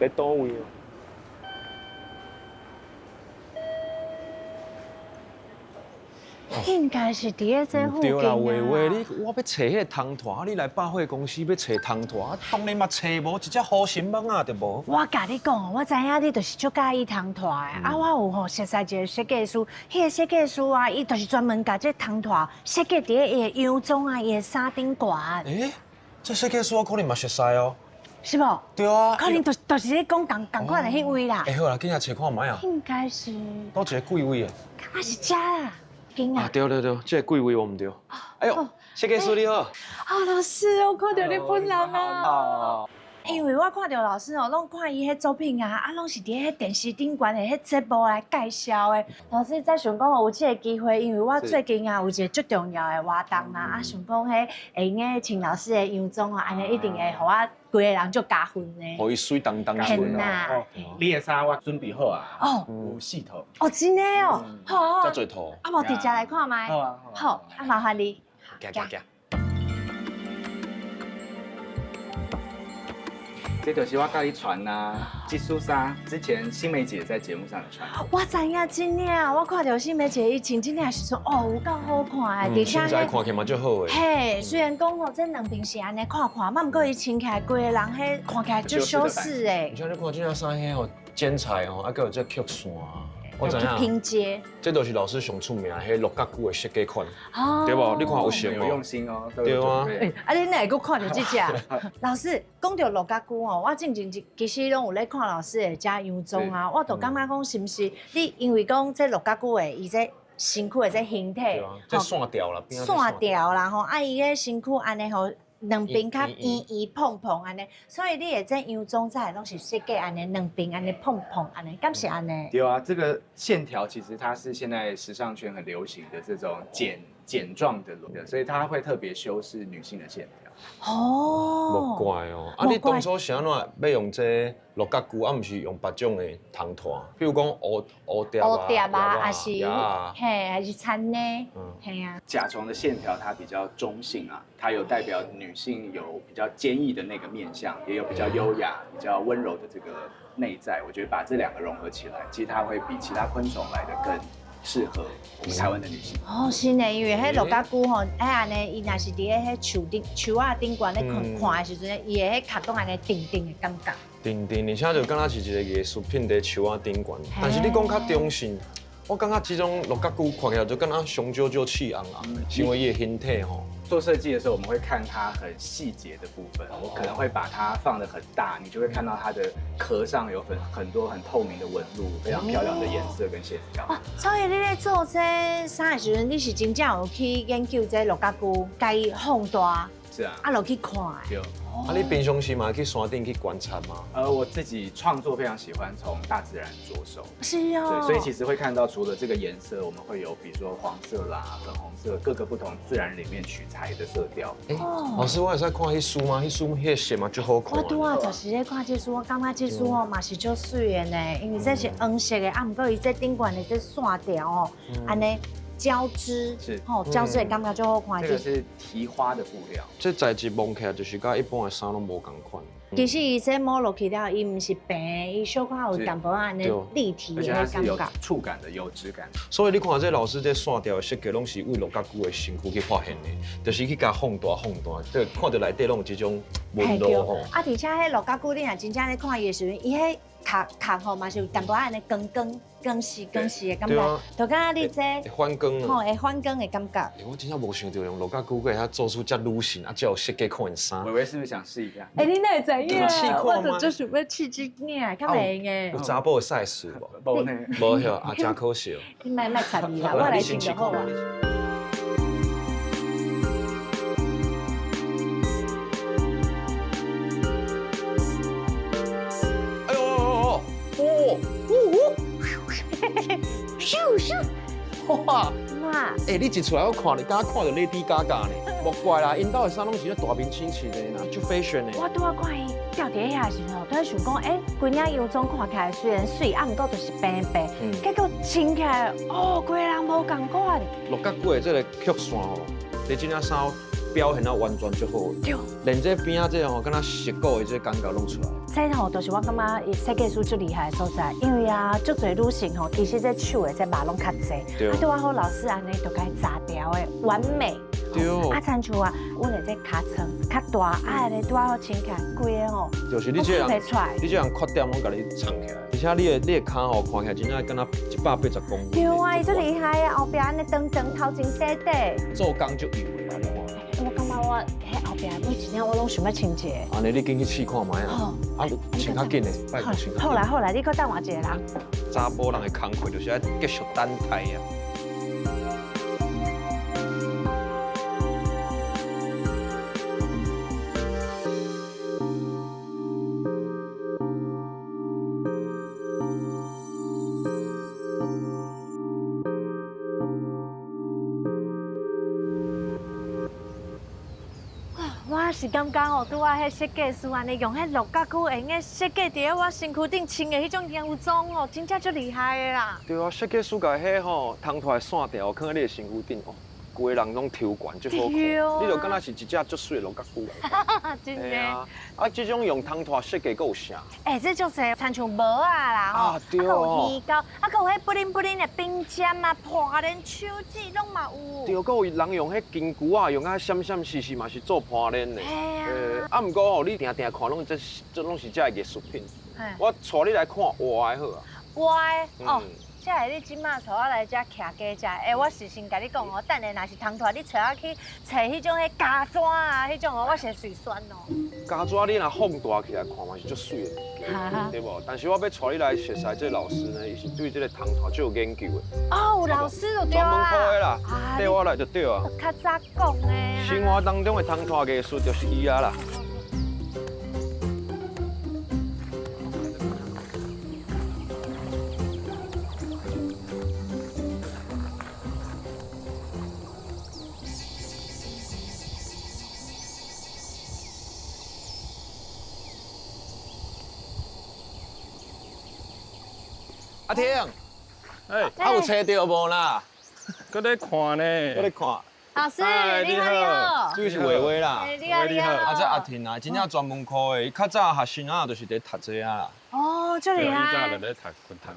佇佗位哦？應該是佇咧這附近。對啦，偉偉，你我欲揣彼個通拖，你來百貨公司欲揣通拖，當然嘛揣無，一隻虎心蠓仔就無。我共你講，我知影你就是足佮意通拖的，啊，我有吼熟似一个設計師，彼个設計師啊，伊就是專門共這通拖設計佇咧伊的洋裝啊，伊的衫頂懸。欸，這設計師我可能嘛熟似哦。是無？對啊。可能就是咧講仝仝款的彼位啦。欸，好啦，緊來揣看覓啊。應該是。佗一个櫃位的？敢若是遮啦。啊，對對對，這個櫃位我毋對。哎呦，設計師你好。啊，老師，我看著你本人啊。因為我看著老師哦，攏看伊彼作品啊，啊，攏是佇彼電視頂懸的彼節目來介紹的。老師才想講有這个機會，因為我最近啊有一个足重要的活動啊，啊，想講彼會用得穿老師的洋裝哦，按呢一定會予我規个人足加分的。予伊媠當當出啦。你的衫我準備好啊。哦。有四套。哦，真的哦。好。遮濟套。啊，無直接來看覓。好啊。好，啊，麻煩你。行行行。這就是我教你穿啊，這束衫之前新梅姐在節目上有穿。我知影真的，我看著新梅姐伊穿這領時陣，哦，有夠好看的，而且身材看起來嘛足好的。嘿，雖然講吼，這兩邊是按呢看看，嘛毋過伊穿起來，規个人彼看起來足修飾的。而且你看這領衫彼吼剪裁吼，啊，閣有這曲線。我知影，拼接，這就是老師上出名的彼鹿角龜的設計款，對無？你看有像無？有用心哦，對啊。啊，你哪會閣看著這隻？老師講著鹿角龜哦，我進前其實攏有咧看老師的這洋裝啊，我就感覺講是毋是你因為講這鹿角龜的伊這身軀的這形體，這線條啦，線條啦吼，啊伊的身軀按呢吼。兩邊較圓圓膨膨按呢，所以你的這洋裝才會攏是設計按呢，兩邊按呢膨膨按呢，敢是按呢？對啊，這個線條其實它是現在時尚圈很流行的這種繭繭狀的輪，所以它會特別修飾女性的線條。哦，莫怪哦，啊，你當初是按怎欲用這鹿角龜，啊，毋是用別種的通拖？比如講蝴蝴蝶啊，蝴蝶啊，還是嘿，還是蠶呢？嘿啊。甲蟲的線條它比較中性啊，它有代表女性有比較堅毅的那個面向，也有比較優雅、比較溫柔的這個內在。我覺得把這兩個融合起來，其實它會比其他昆蟲來得更適合我們台灣的女性。哦，是呢，因為彼鹿角龜吼，哎按呢，伊若是佇咧彼樹頂、樹仔頂懸咧看看的時陣，伊的彼殼攏按呢定定的感覺。定定，而且就敢若是一個藝術品佇樹仔頂懸。但是你講較中性，我感覺這種鹿角龜看起來就敢若雄赳赳氣昂昂，是因為伊的形體吼。做設計的時候，我們會看它很細節的部分，我可能會把它放得很大，你就會看到它的殼上有很很多很透明的紋路，非常漂亮的顏色跟線條。哇，所以你咧做這衫的時陣，你是真正有去研究這鹿角龜，共伊放大，是啊，啊落去看。對。啊，你平常時嘛去山頂去觀察嗎？我自己創作非常喜歡從大自然着手。是哦。對，所以其實會看到除了這個顏色，我們會有比如說黃色啦、粉紅色，各個不同自然裡面取材的色調。欸，老師，我會使看彼書嗎？彼書彼個色嘛足好看。我拄仔就是咧看這書，我感覺這書哦嘛是足媠的呢，因為這是黃色的，啊，毋過伊這頂懸的這線條哦，按呢交織，是吼交織的感覺足好看。這個是提花的布料，這材質摸起來就是佮一般的衫攏無仝款。其實伊這摸落去了，伊毋是平，伊小可有淡薄仔按呢立體的感覺。有觸感的，有質感。所以你看這老師這線條的設計，攏是為鹿角龜的身軀去發現的，就是去共放大放大，對，看著內底攏有這種紋路吼。啊，而且彼鹿角龜，你若真正咧看伊的時陣，伊彼殼殼吼嘛是有淡薄仔按呢光光。光細光細的感覺，就敢若你這會反光吼，會反光的感覺。我真正無想著用鹿角龜閣會曉做出遮女性啊，遮有設計款的衫。偉偉是不是想試一下？欸，你哪會知影？我就就想欲試這領，較袂用的。有查某的 size 無？無呢。無吼，啊，真可惜。你莫莫插伊啦，我來穿就好啊。哎呦哦哦哦！咻咻！哇！媽！欸，你一出來我看你，敢若看著 Lady Gaga 呢？莫怪啦，𪜶兜的衫攏是咧大明星穿的啦，足 fashion 的。我拄仔看伊吊佇遐的時陣，拄仔想講，欸，規領洋裝看起來雖然媠，啊，毋過就是平平，結果穿起來，哦，規个人無仝款。鹿角龜的這个曲線吼，佇這領衫。表現啊完全足好。對。連這邊仔這吼，敢若蝕骨的這感覺攏出來。這吼就是我感覺伊設計師最厲害的所在，因為啊，足濟女性吼，其實這手的這肉攏較濟，對啊，拄仔好老師按呢就共伊紮掉的完美。對。啊，親像啊，阮的這尻川較大，啊，咧拄仔好穿起來，規个吼，就是你這個人看袂出來。你這人缺點攏共你藏起來，而且你的跤吼看起來真正敢若180公分。對啊，伊足厲害啊，後壁按呢長長，頭前短短。做工足油的啊，你看。我感覺我彼後壁每一領我攏想欲穿一个。按呢你緊去試看覓啊好。啊，穿較緊的，拜託穿較緊。好啦好啦，你閣等我一个人。查埔人的工課就是愛繼續等待啊。我是感覺哦，拄仔彼設計師按呢用彼鹿角龜會用得設計佇咧我身軀頂穿的彼種洋裝哦，真正足厲害的啦！對啊，設計師共彼吼銅脫的線條，囥佇你的身軀頂哦，規个人攏抽懸，足好看。對啊你就敢若是一隻足媠的鹿角龜。真的。嘿啊，啊，這種用銅脫設計閣有啥？欸，這足濟，親像帽仔啦吼，啊對閣有魚鈎，啊，閣有彼布靈布靈的冰針啊、破鏈、手指攏嘛有。對，閣有人用彼金龜仔，用啊閃閃爍爍嘛是做盤鏈的。嘿啊。啊，毋過吼，你定定看攏這這攏是這个藝術品。我帶你來看活的好啊。活的哦。這个你這馬帶我來遮徛家食，欸，我事先共你講哦，等下若是銅脫，你揣我去揣彼種彼膠紙啊，彼種哦，我是會喙酸哦。膠紙你若放大起來看嘛是足媠的物件，對無？但是我欲帶你來熟似這个老師呢，伊是對這个銅脫足有研究的。哦，有老師就對專門科的啦。啦，綴我來就對啊。較早講的。生活當中的銅脫藝術就是伊啊啦。阿婷，哎，啊有揣著無啦？閣咧看呢？閣咧看。老師，你好你好。這個是偉偉啦。你好你好。啊，這阿婷啊，真正專門科的，伊較早學生啊，就是佇讀這啊啦。哦，足厲害。以早就咧讀昆讀。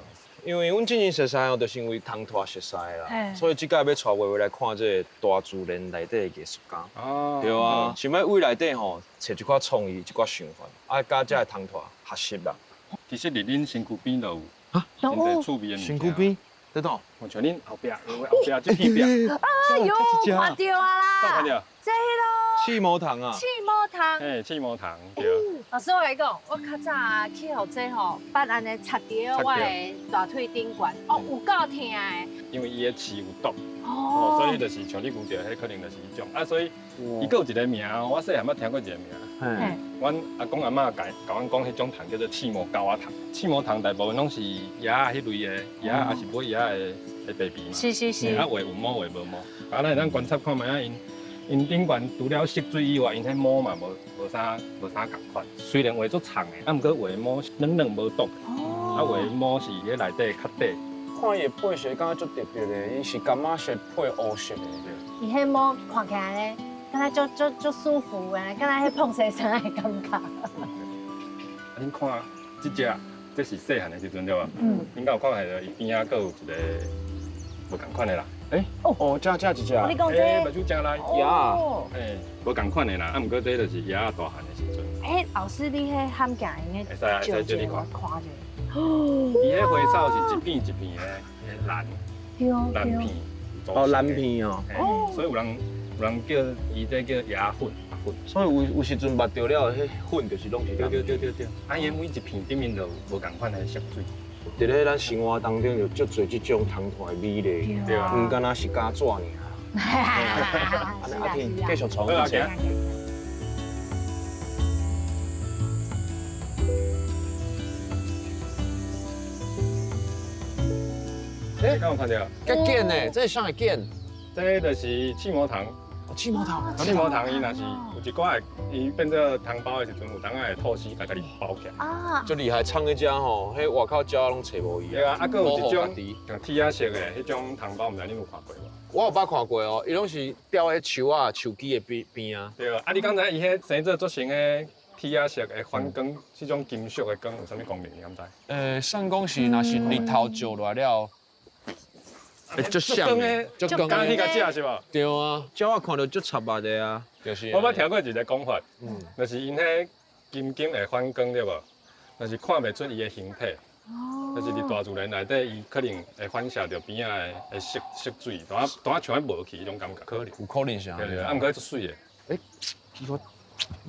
因為阮之前熟似哦，就是因為銅脫熟似啦，所以這屆欲帶偉偉來看這个大自然內底的藝術家。哦。對啊，想欲對內底吼，揣一寡創意，一寡想法，啊，佮這个銅脫學習啦。其實佇恁身軀邊就有。啊，真濟趣味的物件。身軀邊，佇佗？我像恁後壁，後壁這片壁。哎喲，看著啊啦！看著？這彼囉。刺毛蟲啊。刺毛蟲。嘿，刺毛蟲對。老師，我共你講，我較早去予這吼，捌按呢插佇我的大腿頂懸，哦，有夠疼的。因為伊的刺有毒，哦，所以就是像你講著，彼可能就是彼種啊，所以伊閣有一個名，我細漢捌聽過一個名。阮阿公阿嬤共共阮講，彼種蟲叫做刺毛狗仔蟲。刺毛蟲大部分攏是蛾仔彼類的，蛾仔抑是尾蛾的的 baby 嘛。是是是。啊，有的有毛，有的無毛。啊，咱會當觀察看覓仔，𪜶𪜶頂懸除了色水以外，𪜶彼毛嘛無啥無啥仝款。雖然畫足重的，啊，毋過畫的毛軟軟無毒。哦。啊，畫的毛是彼內底較短。看伊的配色，感覺足特別的，伊是柑仔色配烏色的。伊彼毛看起來咧，敢若足足足舒服的，敢若彼膨西衫的感覺。啊，恁看這隻，這是細漢的時陣對無？嗯。恁敢有看彼个伊邊仔閣有一个無仝款的啦？欸，哦，這這一隻。你講這目睭正來。鴨。欸，無仝款的啦，啊，毋過這就是鴨仔大漢的時陣。欸，老師，你彼罕見用會使啊，會使借你看。看者。伊彼花草是一片一片的藍，藍片。哦，藍片哦。所以有人有人叫伊這叫鴨粉粉。所以有有時陣捌著了，彼粉就是攏是。對對對對對。啊，伊每一片頂面都有無仝款的色水。佇咧咱生活當中，就足濟這種銅脫的美麗，對啊，毋敢若是膠紙爾。阿婷，繼續創好。欸，敢有看著？較緊的，這是啥的緊？這就是刺毛蟲。刺毛蟲。刺毛蟲伊若是有一寡會，伊變做糖包的時陣，有當仔會吐絲，共家己包起來。啊。足厲害，藏彼只吼，彼外口鳥仔攏揣無伊。對啊，啊，閣有一種像鐵仔色的彼種糖包，毋知恁有看過無？我有捌看過哦，伊攏是吊喺樹仔樹枝的邊邊啊。對啊，啊你剛才伊彼生做做成的鐵仔色的反光，這種金屬的光有啥物功能？你敢知？算講是若是日頭照落來了，會足閃的，足光敢去的。共食是無？對啊，鳥仔看著足插目的啊，就是。我捌聽過一個講法，就是𪜶彼金金會反光對無？就是看袂出伊的形體，就是佇大自然內底，伊可能會反射著邊仔的色色水，單單像彼無去彼種感覺，可能。有可能是按呢。對對，啊，毋過足媠的。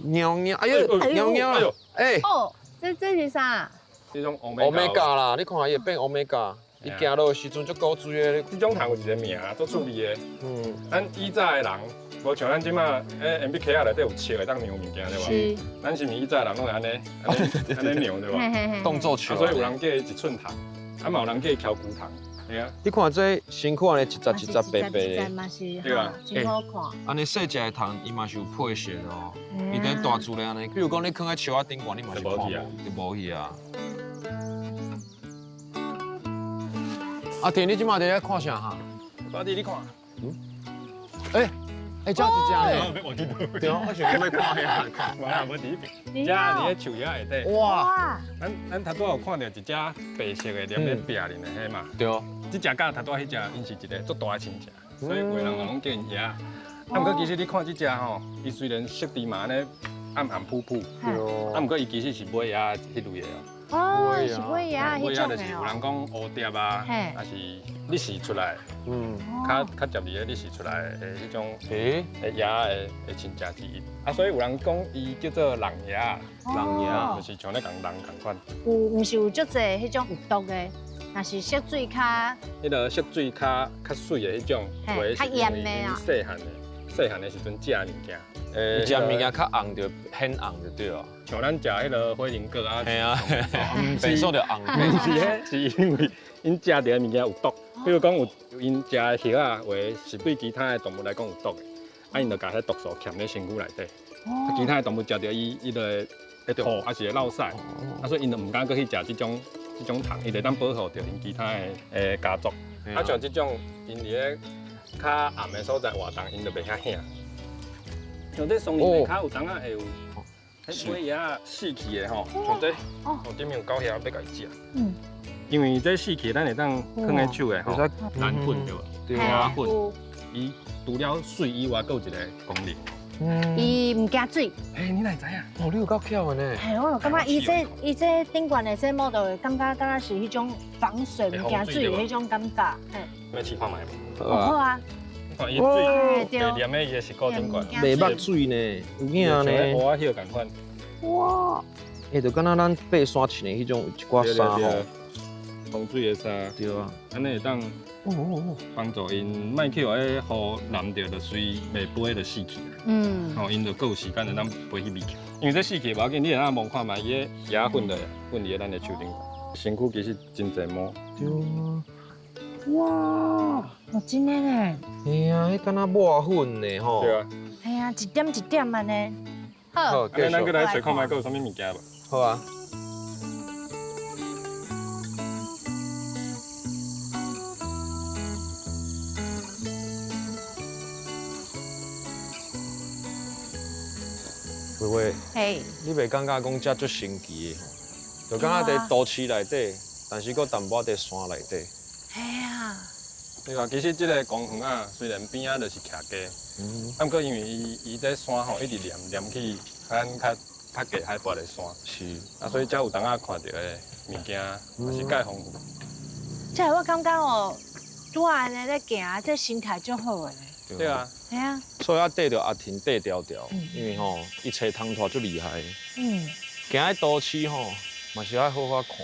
貓貓，哎呦，貓貓哎呦，哎，哦，這是啥？這種歐米伽啦，你看伊會變歐米伽，伊行路的時陣足古錐的。這種蟲有一個名，足趣味的。咱以早的人，無像咱這馬，MBK 仔內底有笑會當量物件對無？是。咱是毋是以早的人攏會按呢，按呢量對無？動作笑。所以有人叫伊一寸蟲，啊嘛有人叫伊蹺龜蟲，對啊。你看這身軀按呢一節一節白白的，對啊，真好看。按呢細隻的蟲，伊嘛是有配色的哦。伊佇大自然按呢，比如講你囥佇樹仔頂懸，你嘛是看無，就無去啊。阿田，你這馬佇咧看啥哈？阿弟，你看。欸，欸，這一隻呢？對啊，我想講欲看遐，無啦，無佇彼邊。這佇咧樹葉下底。哇！咱頭拄仔有看著一隻白色的躡咧壁裡的彼嘛？對。這隻佮頭拄仔彼隻，𪜶是一个足大的親戚，所以有的人嘛攏叫𪜶爺。啊，毋過其實你看這隻吼，伊雖然色佇嘛按呢暗暗殕殕，啊，毋過伊其實是尾仔彼類的哦。哦，是尾仔彼種的。就是有人講蝴蝶啊，還是日時出來，較較接佇咧日時出來的彼種，蠍仔的親戚之一。啊，所以有人講伊叫做人蠍，人蠍就是像咧仝人仝款。有，毋是有足濟彼種有毒的，若是色水較，彼个色水較較媠的彼種，較艷的啊。細漢的，細漢的時陣食物件，食物件較紅就顯紅就對啊。像咱食彼个火龍果啊，嘿啊，白素就紅。毋是彼，是因為𪜶食著的物件有毒。比如講有𪜶食的葉仔，有的是對其他的動物來講有毒的，啊，𪜶就共彼毒素徛咧身軀內底。啊，其他的動物食著伊，伊就會吐，抑是會落屎。啊，所以𪜶就毋敢閣去食這種蟲，伊就會當保護著𪜶其他的家族。啊，像這種𪜶佇咧較暗的所在活動，𪜶就袂遐顯。像這松林下跤有當仔會有，彼尾仔死去的吼，像這，哦，頂面有狗遐欲共伊食。因為這死去，咱會當囥佇手的吼，藍粉對無？對啊，粉。伊除了媠以外，閣有一个功能。伊毋驚水。欸，你哪會知影？哦，你有夠巧的呢。嘿，我就感覺伊這頂懸的這 model 會感覺敢若是彼種防水毋驚水的彼種感覺。嘿。欲試看覓無？好啊。看伊水，會黏佇伊的石膏頂懸。袂捌水呢，有影呢。像烏仔葉仝款。哇！欸，就敢若咱爬山穿的彼種一寡衫吼。防水的衫。對啊。按呢會當幫助𪜶莫去予彼雨淋著，就隨袂飛就死去。吼，𪜶就閣有時間會當飛去美去。因為這死去無要緊，你會當摸看覓，伊个葉仔粉就粉佇咧咱的手頂。身軀其實真濟毛。對啊。哇！哦，真的呢。嘿啊，彼敢若抹粉呢吼。對啊。嘿啊，一點一點按呢。好，按呢咱閣來揣看覓，閣有啥物物件無？好啊。葳葳，嘿，你袂感覺講這足神奇的吼？就敢若佇都市內底，但是閣淡薄仔佇山內底。嘿啊！對啊，其實這个公園啊，雖然邊仔就是徛家，啊，毋過因為伊這山吼一直連連去咱較較低海拔的山，是，啊，所以才有當仔看著的物件，也是蓋豐富。這我感覺哦，拄按呢咧行，這心態足好的呢。對啊。嘿啊。所以我綴著阿婷綴牢牢，因為吼，伊揣窗拖足厲害。行佇都市吼，嘛是愛好好看。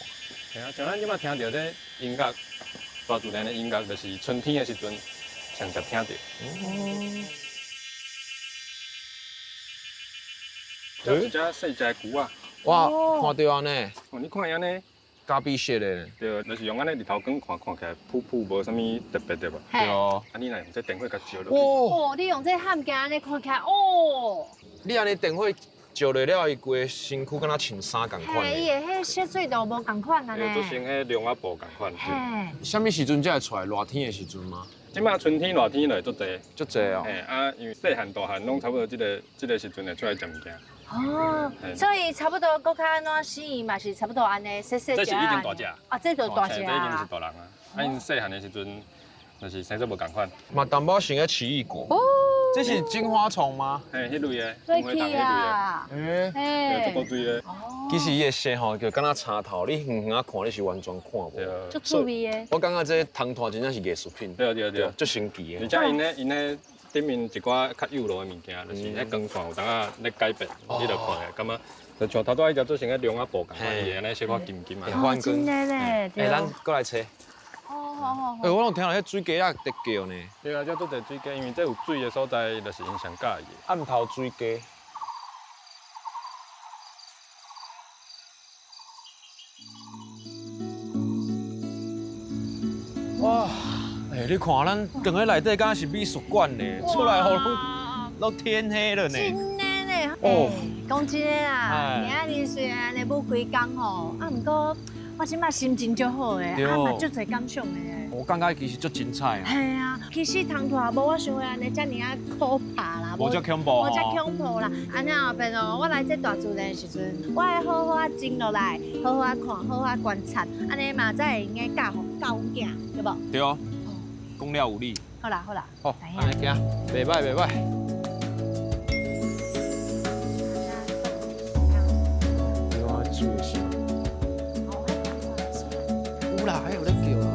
嘿啊，像咱這擺聽著這音樂，大自然的音樂，就是春天的時陣上捷聽著。這一隻細隻龜仔。哇，看著按呢。哦，你看伊按呢，咖啡色的。對，就是用按呢日頭光看，看起來殕殕無啥物特別對無？對哦。啊，你若用這電火共照落去。哦，你用這焊鏡按呢看起來，哦。你按呢電火照落了，伊規个身軀敢若穿衫仝款。嘿，伊的彼色水都無仝款按呢。對，做成彼量仔布仝款。嘿。啥物時陣才會出來？熱天的時陣嗎？這擺春天、熱天就會足濟。足濟哦。嘿，啊，因為細漢、大漢攏差不多這個時陣會出來食物件。哦，所以差不多閣較按怎死嘛是差不多按呢，細細隻。這是已經大隻。啊，這就大隻這已經是大人啊。啊，𪜶細漢的時陣，就是生做無仝款。嘛，淡薄像個奇異果。哦。這是金花蟲嗎？嘿，彼類的。水起啊。欸。足古錐的。其實伊的色吼，就敢若青頭，你遠遠仔看，你是完全看無。足趣味的。我感覺這蟲炭真正是藝術品。對對對，足神奇的。而且𪜶咧，𪜶咧頂面一寡較幼路的物件，就是彼光線有當仔咧改變，你就看咧，感覺就像頭拄仔彼隻做成個龍仔布仝款，伊會按呢小可金金啊。反真的咧。欸，咱過來揣。哦，好好好。欸，我攏聽到彼水雞仔佇叫呢。對啊，這足濟水雞，因為這有水的所在，就是𪜶上佮意的。暗頭水雞。哇！欸，你看咱藏咧內底，敢若是美術館呢，出來予攏天黑了呢。真的呢。哦，講真的啦，今仔日雖然按呢無開工吼，啊，毋過我這擺心情足好的，啊嘛足濟感想的。我感覺其實足精彩啊。嘿啊，其實蟲炭無我想的按呢遮爾仔可怕啦，無遮恐怖，無遮恐怖啦。按呢後邊哦，我來這大自然的時陣，我會好好仔靜落來，好好仔看，好好仔觀察，按呢嘛才會用得教予教阮囝，對無？對哦，講了有理。好啦好啦，好，按呢行，袂䆀袂䆀。對啊，水的聲。有啦，彼有咧叫啊。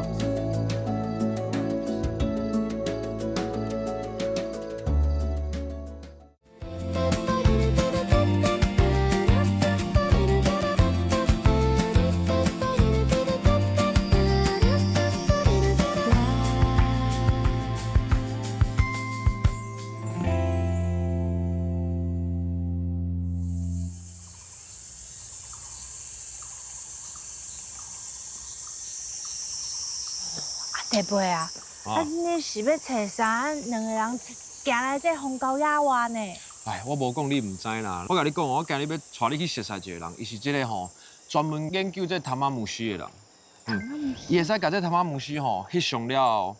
阿伯啊，啊你是欲揣啥？兩个人行來這荒郊野外呢？哎，我無講你毋知啦。我共你講，我今日欲帶你去熟似一個人，伊是這個吼專門研究這蟲仔姆絲的人。嗯，伊會使共這蟲仔姆絲吼翕相了後，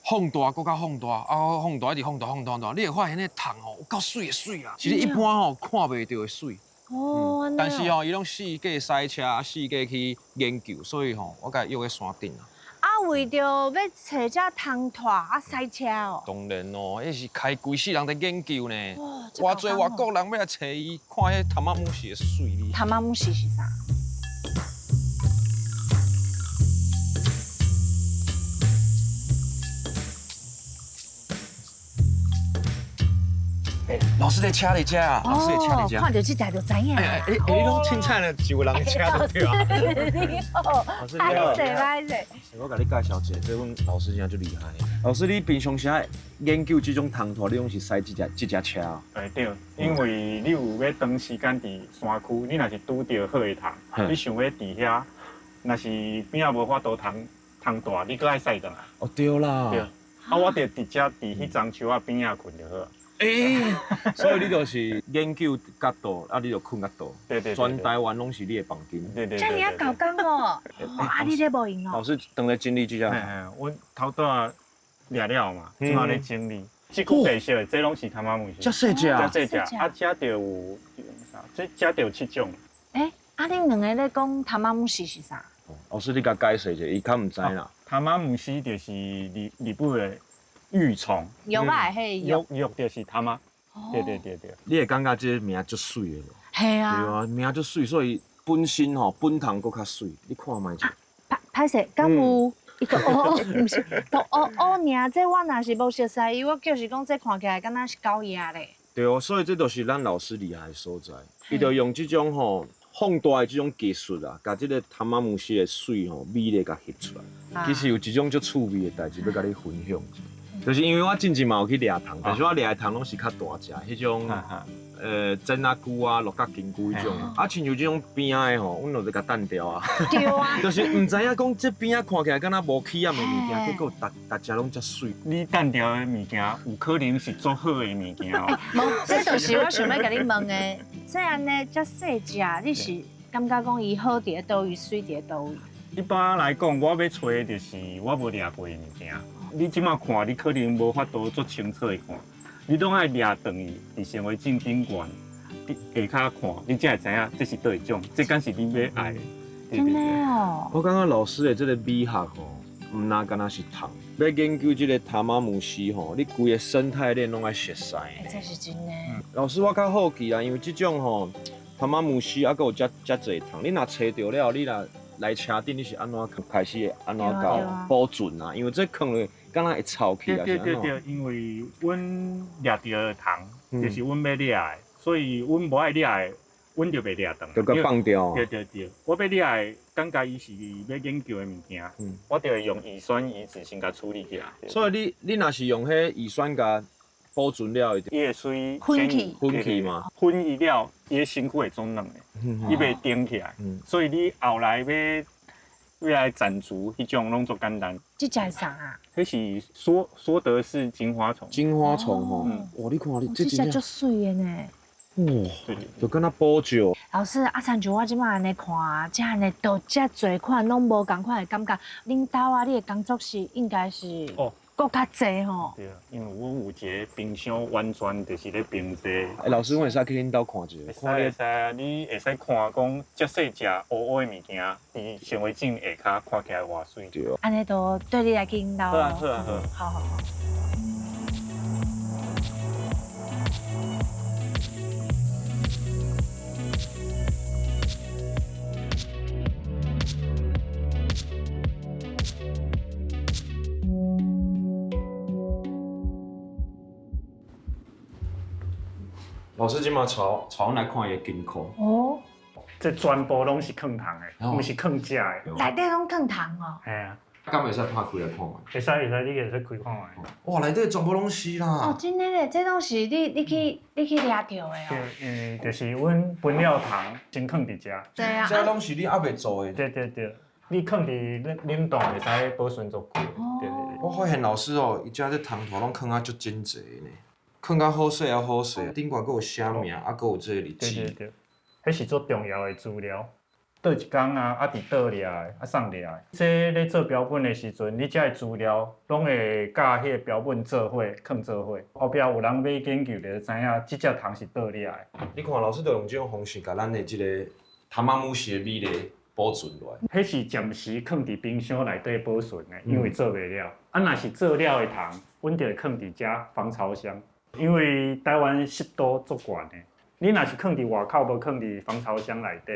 放大閣較放大，啊放大一直放大放大放大，你會發現彼蟲吼有夠媠的媠啦，是你一般吼看袂著的媠。哦，但是吼，伊攏四界賽車，四界去研究，所以吼，我共伊約佇山頂啊。啊，為著欲揣這蟲炭啊，賽車哦。當然咯，彼是開規世人佇研究呢。偌濟外國人欲來揣伊，看彼蟲仔姆絲的媠哩。蟲仔姆絲是啥？欸，老師佇車佇遮啊，老師佇車佇遮。看著這台就知影。欸欸，你攏凊彩咧，就有人車就對啊。你好，歹勢歹勢。我共你介紹一下，這阮老師真正足厲害。老師，你平常時研究這種蟲炭，你攏是駛這隻車啊？欸對，因為你有欲長時間佇山區，你若是拄著好的蟲，你想欲佇遐，若是邊仔無法度蟲蟲大，你閣愛駛轉來。哦對啦。對。啊，我就直接佇彼樟樹仔邊仔睏就好。欸，所以你就是研究較多，啊，你就睏較多。對對。全台灣攏是你的房間。對對對。遮爾仔猴工哦，啊，你咧無閒哦。老師當咧整理這隻。嘿，阮頭拄仔掠了嘛，這馬咧整理。這久白色的，這攏是蟲仔姆絲。遮細隻。遮細隻，啊，這就有啥？這就有七種。欸，啊，恁兩个咧講蟲仔姆絲是啥？老師，你共解釋一下，伊較毋知啦。蟲仔姆絲就是日日本的玉蟲。玉仔的彼个玉，玉就是蟲仔。對對對對。你會感覺這個名足媠的無？嘿啊。對啊，名足媠，所以本身吼本蟲閣較媠。你看覓者。歹歹勢，敢有？伊就哦，毋是，就哦哦爾。這我若是無熟似伊，我就是講這看起來敢若是狗蜈咧。對哦，所以這就是咱老師厲害的所在。伊就用這種吼放大的這種技術啊，共這個蟲仔姆絲的媠吼美麗共翕出來。其實有一種足趣味的代誌，欲共你分享。就是因為我進前嘛有去掠蟲，但是我掠的蟲攏是較大隻，彼種尖仔龜啊、鹿角金龜彼種，啊，親像這種邊仔的吼，阮就共擲掉啊。對啊。就是毋知影講這邊仔看起來敢若無起眼的物件，結果逐逐隻攏遮媠。你擲掉的物件，有可能是足好的物件哦。無，這就是我想欲共你問的。這按呢遮細隻，你是感覺講伊好佇咧佗位，媠佇咧佗位？一般來講，我欲揣的就是我無掠過的物件。你這馬看，你可能無法度足清楚的看，你攏愛掠轉去，佇顯微鏡頂懸，佇下跤看，你才會知影這是佗一種，這敢是你欲愛的。真的哦。我感覺老師的這個美學吼，毋若干焦是蟲。欲研究這個塔瑪姆斯吼，你規个生態鏈攏愛熟悉。欸，這是真的。老師，我較好奇啦，因為這種吼塔瑪姆斯啊，閣有遮遮濟蟲，你若揣著了，你若來車頂，你是按怎開始會按怎共保存啊？因為這囥落，敢若會臭去啊？對對對對，因為阮掠著蟲，就是阮欲掠的，所以阮無愛掠的，阮就袂掠轉。就共放掉。對對對，我欲掠的，感覺伊是欲研究的物件，我就會用乙酸乙酯先共處理起來。所以你你若是用彼乙酸共保存了，伊會隨粉去粉去嘛？粉伊了，伊的身軀會總軟的，伊袂頂起來。所以你後來欲來斬除彼種攏足簡單。這隻是啥啊？彼是梭德氏金花蟲。金花蟲吼，哇！你看你這隻足媠的呢。哇，就敢若寶石。老師，啊，親像我這馬按呢看，這按呢都遮濟款攏無仝款的感覺。恁兜啊，你的工作室應該是哦，閣較濟吼。對，因為阮有一个冰箱，完全就是咧冰這。欸，老師，阮會使去恁兜看一下。會使會使，你會使看講遮細隻烏烏的物件，佇顯微鏡下跤看起來偌媠。對。按呢都對你來去恁兜。好啊好啊好。好好好。老師，這馬帶帶阮來看伊的金庫。哦，這全部攏是囥蟲的，毋是囥食的。內底攏囥蟲哦。嘿啊。敢會使拍開來看覓？會使會使，你會使開看覓。哇，內底全部攏是啦。哦，真的咧，這攏是你去掠著的哦。對，嗯，就是阮分了蟲先囥佇遮。對啊。這攏是你猶未做的。對對對，你囥佇冷冷凍會使保存足久。對對對。我發現老師哦，伊遮這蟲頭攏囥啊足整齊呢，囥較好勢啊好勢，頂懸閣有寫名，啊閣有這個日子。對對對，彼是足重要的資料。佗一工啊，啊佇佗掠的，啊送掠的。這咧做標本的時陣，你這个資料攏會佮彼個標本做伙，囥做伙。後壁有人欲研究，就知影這隻蟲是佗掠的。你看老師就用這種方式，共咱的這個塔瑪姆斯的美麗保存落來。彼是暫時囥佇冰箱內底保存的，因為做袂了。啊，若是做了的蟲，阮就會囥佇遮防潮箱，因為台灣濕度足懸的。你若是囥佇外口，無囥佇防潮箱內底。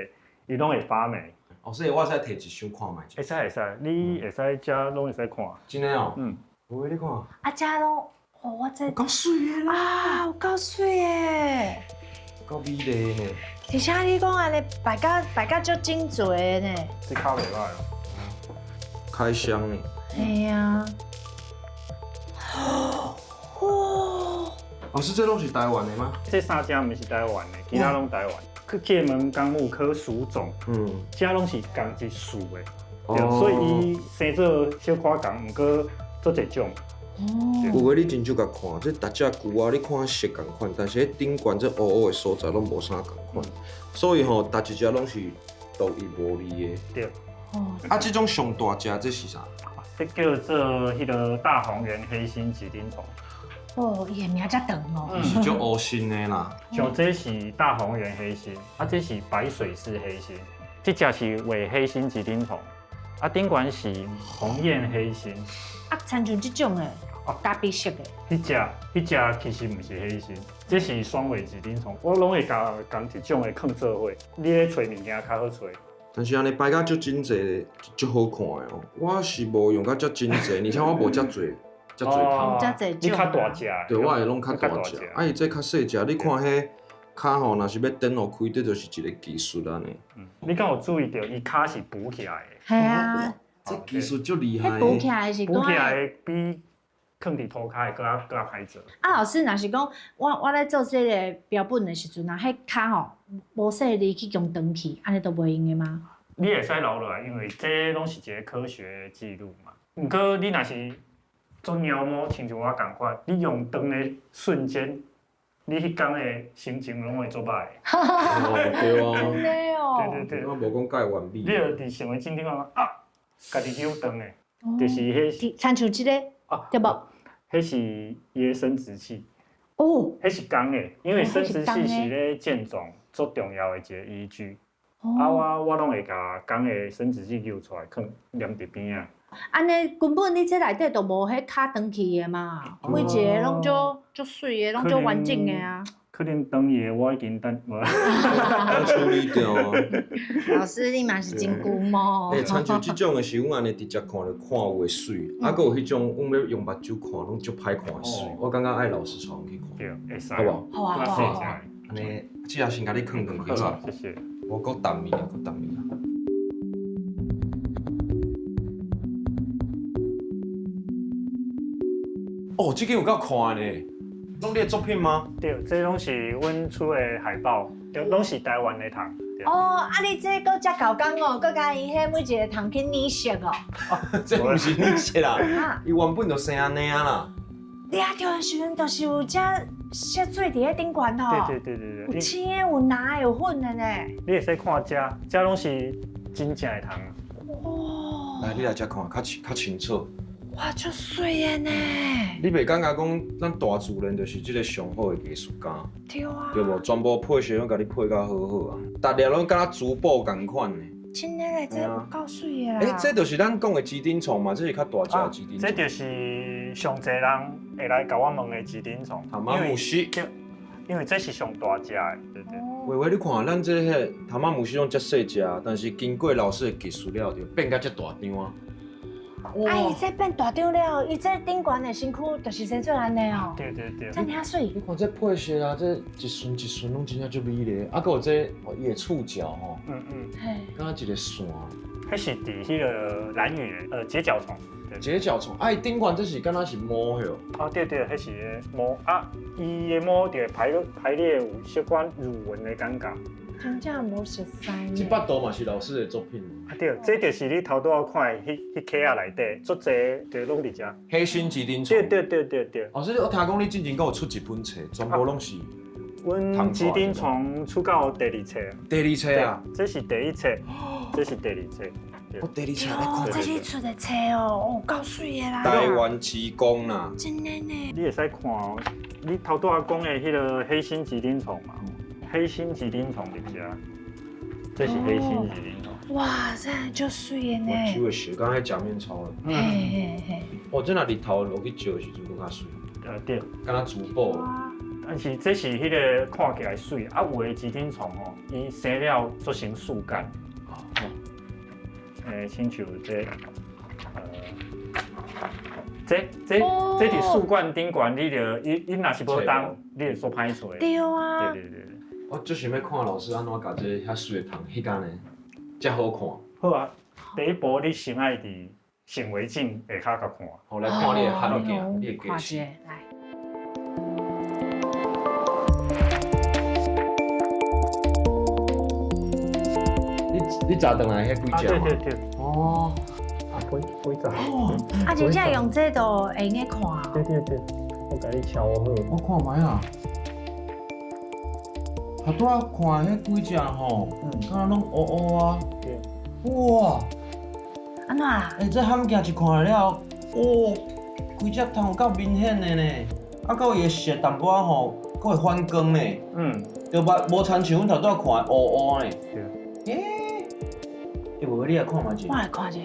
伊攏會發霉。哦，所以我會使提一箱看覓會使會使，你會使遮攏會使看。真的哦。嗯。有你看。啊，遮攏，哦，我這。有夠媠的啦！啊，有夠媠的。夠美麗呢。而且你講按呢擺甲擺甲足整齊的呢。這較袂歹哦。開箱呢。嘿啊。哇！老師，這攏是台灣的嗎？這三隻毋是台灣的，其他攏台灣。界門綱目科屬種，遮攏是仝一屬的，對，所以伊生做小可仝，毋過足濟種。有的你真少共看，這逐隻龜仔你看色仝款，但是彼頂懸這烏烏的所在攏無啥仝款，所以吼，逐一隻攏是獨一無二的。對。啊，這種上大隻這是啥？這叫做彼个大紅圓黑心吉丁蟲。哦，伊的名遮長哦。是足烏心的啦。像這是大紅圓黑心，啊，這是白水氏黑心，這隻是偽黑心吉丁蟲，啊，頂懸是紅眼黑心。啊，親像這種的，咖啡色的。彼隻彼隻其實毋是黑心，這是雙尾吉丁蟲。我攏會共仝一種的囥做伙，你咧揣物件較好揣。但是按呢擺甲足整齊，足好看的哦。我是無用甲遮整齊，而且我無遮濟。遮濟蟲，你較大隻，對，我的攏較大隻。啊，伊這較細隻，你看彼跤吼，若是欲展予開，這就是一个技術按呢。你敢有注意著，伊跤是浮起來的。嘿啊，這技術足厲害。彼浮起來是浮起來比囥佇塗跤會閣較閣較歹做。啊，老師，若是講我咧做這个標本的時陣啊，彼跤吼無細膩去共斷去，按呢都袂用的嗎？你會使留落來，因為這攏是一个科學記錄嘛。毋過你若是做貓毛，親像我仝款，你用斷的瞬間，你彼工的心情攏會足歹。哦，對啊。真的哦。對對對。我無講蓋完美。你著佇顯微鏡頂看啊，家己扭斷的，就是彼。親像這个。啊，對無？彼是伊的生殖器。哦，彼是公的，因為生殖器是咧鑑種足重要的一個依據。啊，我攏會共公的生殖器揪出來，囥黏佇邊仔。按呢根本你這內底都無彼跤長去的嘛，每一個攏足足媠的，攏足完整的啊。可能長去的我已經等無。處理掉啊。老師，你嘛是真龜毛。欸，親像這種的是阮按呢直接看就看有的媠，啊，閣有彼種阮欲用目睭看攏足歹看的媠。我感覺愛老師帶阮去看。對，會使。好無？好啊，好啊。按呢，這下先共你囥轉去。好，謝謝。我閣淡伊啊，閣淡伊啊。哦，這間有夠看呢，攏你的作品嗎？對，這攏是阮厝的海報，對，攏是台灣的蟲。哦，啊，你這閣遮猴工哦，閣共伊彼每一個蟲去擬色哦。這毋是擬色啦，伊原本就生按呢啊啦。掠著的時陣，就是有遮色水佇彼頂懸吼。對對對對對。有青的，有藍的，有粉的呢。你會使看遮，遮攏是真正的蟲。哇！來，你來遮看，較清楚。哇，足媠的呢！你袂感覺講咱大自然就是這个上好的藝術家？對啊。對無？全部配色攏共你配甲好好啊，逐粒攏敢若珠寶仝款呢。真的咧，這有夠媠的啦！欸，這就是咱講的吉丁蟲嘛，這是較大隻的吉丁蟲。這就是上濟人會來共我問的吉丁蟲。塔馬姆西。因為這是上大隻的，對對。偉偉，你看咱這彼塔馬姆西攏遮細隻，但是經過老師的技術了，就變甲遮大張啊。啊！伊這變大張了，伊這頂懸的身軀就是生做按呢哦。對對對。遮爾媠。你看這配色啊，這一順一順攏真正足美麗。啊，閣有這哦，伊的觸角吼，嗯。敢若一个線。彼是佇彼个蘭嶼的結角蟲。結角蟲，啊，伊頂懸這是敢若是毛哟。啊，對對，彼是个毛啊，伊的毛就排列有小可乳紋的感覺。真正無熟似。這幅圖嘛是老師的作品。啊對，這就是你頭拄仔看的彼彼殼仔內底，足濟就攏佇遮。黑心吉丁蟲。對對對對對。老師，我聽講你之前閣有出一本冊，全部攏是。阮吉丁蟲出到第二冊。第二冊啊？這是第一冊，這是第二冊。我第二冊來看。這你出的冊哦，哦，夠媠的啦。台灣之光啦。真的呢。你會使看哦，你頭拄仔講的彼个黑心吉丁蟲嘛。黑心吉丁蟲佇遮，這是黑心吉丁蟲。哇，這足媠的呢！目睭會色，敢若彼假面草了。嘿嘿嘿。哦，這若日頭落去照的時陣，閣較媠。對。敢若珠寶。但是這是彼个看起來媠，啊，有的吉丁蟲吼，伊生了做成樹幹。哦。親像這，這佇樹幹頂懸，你就伊若是無動，你會煞歹揣。對啊。對對對。我足想欲看老師按怎共這遐媠的蟲翕按呢，遮好看。好啊，第一步你先愛佇顯微鏡下跤共看。好，來看你的眼鏡，你的技術。來。你炸轉來彼幾隻嘛？對對對。哦。啊，幾隻。啊，真正用這都會用得看。對對對，我共你敲好。我看覓啊。頭拄仔看彼幾隻吼，敢若攏烏烏啊。對。哇！按怎啦？欸，這蚶鏡一看了，哇，規隻蟲有夠明顯的呢。啊，閣有伊的色淡薄仔吼，閣會反光呢。嗯。對吧？無親像阮頭拄仔看的烏烏呢。對。欸，欸，無你來看覓者。我來看者。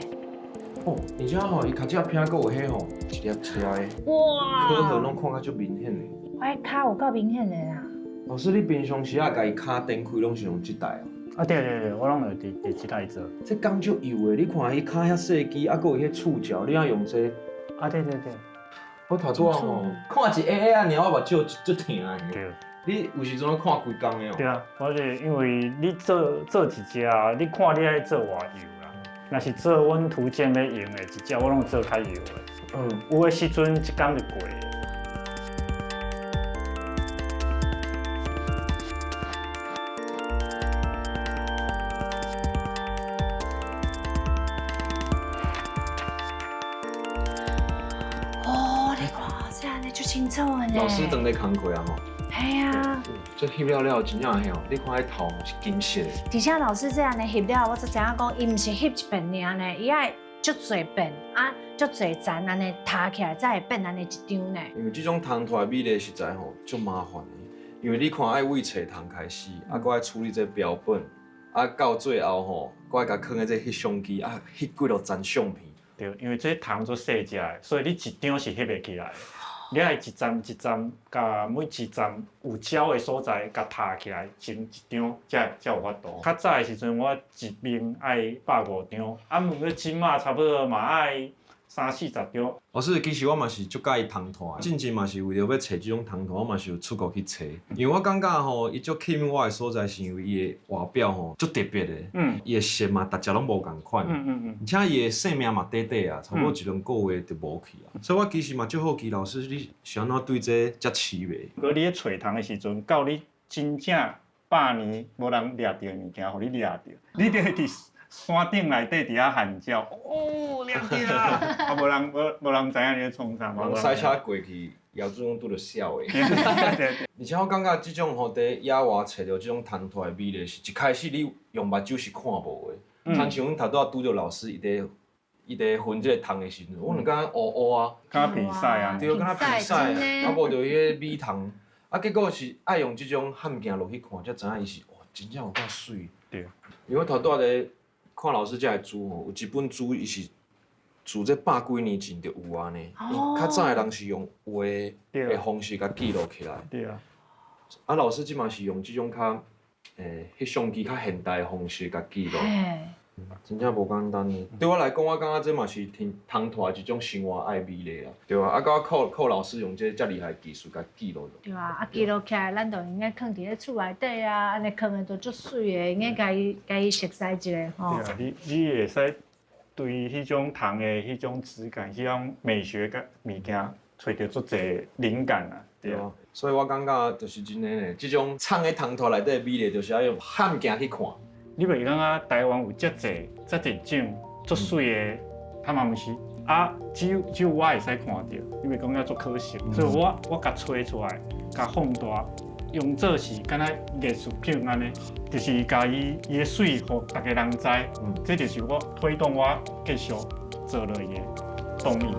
哦，而且吼，伊尻脊骿閣有彼吼，一粒一粒的。哇！顆痕攏看甲足明顯的。我彼跤有夠明顯的啦。老師，你平常時啊，共伊跤展開攏是用這台哦？啊對對對，我攏會佇這台做。這工足幼的，你看彼跤遐細支，啊，閣有彼觸角，你按用這個？啊對對對。我頭拄仔吼，看一下下爾，我目睭足疼的。對。你有時陣攏看規工的哦？對啊，我是因為你做一隻，你看你愛做偌幼啦。若是做阮圖鑑欲用的一隻，我攏做較幼的。嗯。有的時陣一工就過。哦，你看這按呢足清楚的呢。老師當咧工課啊吼。嘿啊。這翕了了真正嘿哦，你看彼頭是金色的。而且老師這按呢翕了，我才知影講，伊毋是翕一遍爾呢，伊愛足濟遍啊，足濟層按呢疊起來，才會變按呢一張呢。因為這種蟲脫的美麗實在吼足麻煩的，因為你看愛為揣蟲開始，啊，閣愛處理這標本，啊，到最後吼，閣愛共囥佇這翕相機，啊，翕幾落層相片。對，因為這蟲足細隻的，所以你一張是翕袂起來的。你愛一層一層，共每一層有膠的所在，共疊起來成一張，才有法度。較早的時陣，我一面愛150張，啊，毋過這馬差不多嘛愛30-40張。老師，其實我嘛是足佮意蟲脫的，進前嘛是為著欲揣這種蟲脫，我嘛是有出國去揣。因為我感覺吼，伊足吸引我的所在，是因為伊的外表吼足特別的，伊的色嘛，逐隻攏無仝款，而且伊的性命嘛短短啊，差不多一兩個月就無去啊。所以我其實嘛足好奇，老師你是按怎對這遮癡迷？閣你咧揣蟲的時陣，到你真正百年無人掠著的物件，予你掠著，你就會佇山頂內底佇遐喊叫，哦，掠著啊！啊，無人無人知影你咧創啥。人駛車過去，業主攏拄著痟的。而且我感覺這種吼佇野外揣著這種蟲脫的美麗，是一開始你用目睭是看無的。親像阮頭拄仔拄著老師伊佇分這個蟲的時陣，阮就感覺烏烏啊，敢若比賽啊，對，敢若比賽啊，啊無就彼個米蟲，啊結果是愛用這種譀鏡落去看，才知影伊是哇，真正有夠媠。對。因為我頭拄仔佇看老師這个書吼，有一本書伊是自這百幾年前就有啊呢。較早的人是用畫的方式共記錄起來。對啊。啊，老師這馬是用這種較翕相機較現代的方式共記錄。真正無簡單呢。對我來講，我感覺這嘛是聽蟲脫的一種生活愛美麗啊。對啊，啊，閣靠靠老師用這遮厲害的技術共記錄。對啊，啊記錄起來，咱就用得囥佇咧厝內底啊，按呢囥的都足媠的，用得共伊熟悉一下吼。對啊，你會使對彼種蟲的彼種質感、彼種美學佮物件，揣著足濟靈感啊。對啊，所以我感覺就是真的呢，這種藏佇蟲脫內底的美麗，就是愛用譀鏡去看。你袂感覺台灣有遮濟遮濟種足媠的塔馬姆斯啊？只有我會使看著，你袂感覺足可惜？所以我共揣出來，共放大，用做是敢若藝術品按呢，就是共伊的媠，予逐家人知。這就是我推動我繼續做落去的動力。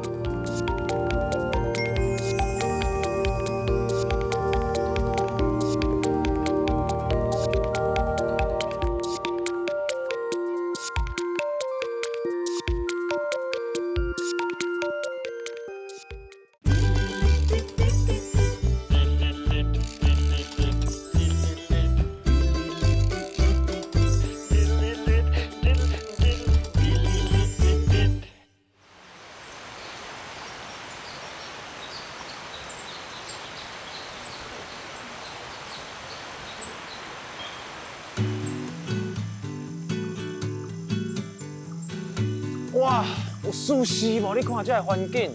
哇，有舒適無？你看這个環境，